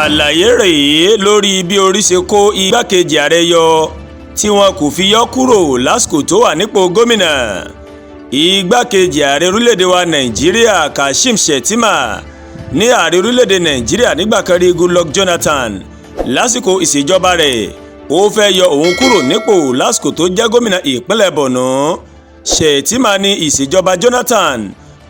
Àlàyé rèé lórí bí orí ṣe kó igbákejì ààrẹ yọ tí wọn kò fi yọ kúrò lásìkò tó wà nípò gómìnà. Igbákejì ààrẹ orílẹ̀-èdè wa Nàìjíríà Kashim Shettima ní ààrẹ orílẹ̀-èdè Nàìjíríà nígbà kan rí, Goodluck Jonathan, lásìkò ìṣèjọba rẹ̀, ó fẹ́ yọ òun kúrò nípò lásìkò tó jẹ́ gómìnà ìpínlẹ̀ Borno. Shettima ní ìṣèjọba Jonathan,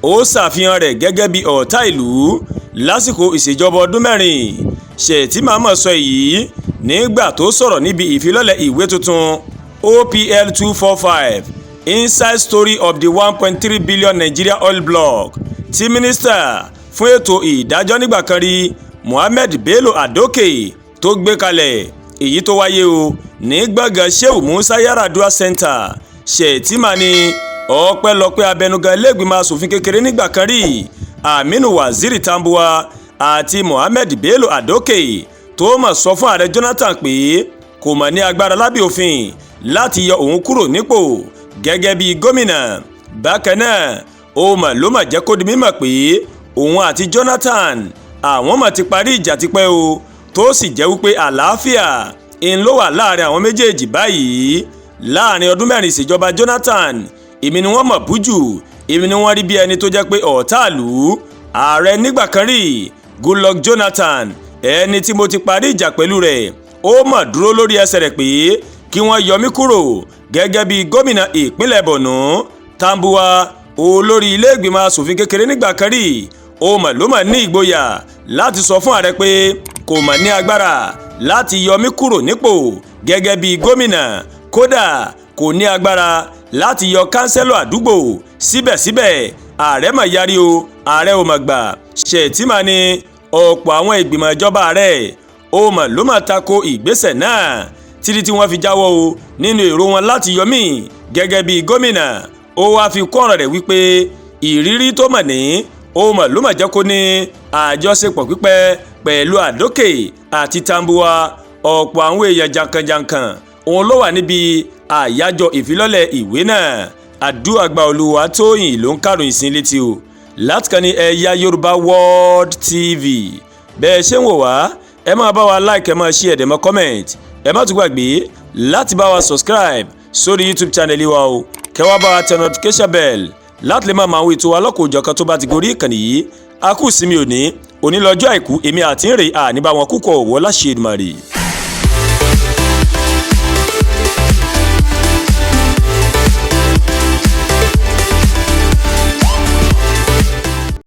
ó ṣàfihàn rẹ̀ gẹ́gẹ́ bí ọ̀tá ìlú lásìkò ìṣèjọba ọdún 4. Shettima mọ̀ sọ èyí nígbà tó sọ̀rọ̀ níbi ìfilọ́lẹ̀ ìwé tuntun OPL 245, Inside Story of the 1.3 billion Nigeria Oil Block, tí mínísítà fún ètò ìdájọ́ nígbà kan rí, Mohammed Bello Adoke, tó gbé kalẹ̀, èyí tó wáyé o ní gbọ̀ngàn Shehu Musa Yar'Adua Center. Shettima ní ọpẹ́lọpẹ́ abẹnugan ilé-ìgbìmọ̀ asòfin kékeré nígbà kan rí, Aminu Waziri Tambuwa, àti Mohammed Bello Adoke, tó mọ̀ sọ fún ààrẹ Jonathan pé kò mọ̀ ní agbára lábẹ́ òfin láti yọ òun kúrò nípò gẹ́gẹ́ bí gómìnà. Bákan náà, ó mọ̀ ló mọ̀ jẹ́ kó di mímọ̀ pé òun àti Jonathan, àwọn mọ̀ ti parí ìjà tipẹ́ o, tó sì jẹ́ wípé àlàáfíà ń ló wà láàrin àwọn méjèèjì báyìí. Láàrin ọdún 4 ìṣèjọba Jonathan, èmi ni wọ́n mọ̀ bújù, èmi ni wọ́n rí bí ẹni tó jẹ́ pé ọ̀tá ìlú. Ààrẹ nígbà kan rí, Goodluck Jonathan, ẹni tí mo ti parí ìjà pẹ̀lú rẹ̀, ó mọ̀ dúró lórí ẹsẹ̀ rẹ̀ pé kí wọ́n yọ mí kúrò gẹ́gẹ́ bí gómìnà ìpínlẹ̀ Borno. Tambuwa, olórí ilé ìgbìmọ̀ asòfin kékeré nígbà kan rí, ó mọ̀ ló mọ̀ ní ìgboyà láti sọ fún ààrẹ pé kò mọ̀ ní agbára láti yọ mí kúrò nípò gẹ́gẹ́ bí gómìnà. Kódà, kò ní agbára láti yọ kánsẹ́lọ̀ àdúgbò. Síbẹ̀síbẹ̀, ààrẹ mà yarí o, ààrẹ ò mà gbà. Shettima ní ọ̀pọ̀ àwọn ìgbìmọ̀ ìjọba ààrẹ ó mà ló mà tako ìgbésẹ̀ náà títí tí wọ́n fi jáwọ́ o nínú èrò wọn láti yọ mí gẹ́gẹ́ bí gómìnà. Ó wáá fi kún ọ̀rọ̀ rẹ̀ wípé ìrírí tó mọ̀ ní ó mọ̀ ló mà jẹ́ kó ní àjọṣepọ̀ pípẹ́ pẹ̀lú Àdókè àti Tambuwa. Ọ̀pọ̀ àwọn èèyàn jàǹkànjàǹkàn òun ló wà níbi àyájọ́ ìfilọ́lẹ̀ ìwé náà. Àdúràgbà Olúwatóyìn ló ń káròyìn sí létí o láti kàn ní Ẹ̀yà Yorùbá World TV. Bẹ́ẹ̀ ṣé ń wò wá, ẹ máa bá wa like, ẹ máa share, ẹ dẹ̀ máa comment. Ẹ má tún gbàgbé láti bá wa subscribe sórí YouTube channel wa o, kẹ́ wá bá wa tẹ notification bell láti lè máa mọ àwọn ètò alọ́kòòjọ̀kan tó bá ti gorí ìkànnì yìí. A kú sinmi òní. Òní lọ́jọ́ àìkú, èmi àti ń rè àní bá wọn kúkọ̀ òwò láṣẹ Èdùmàrè.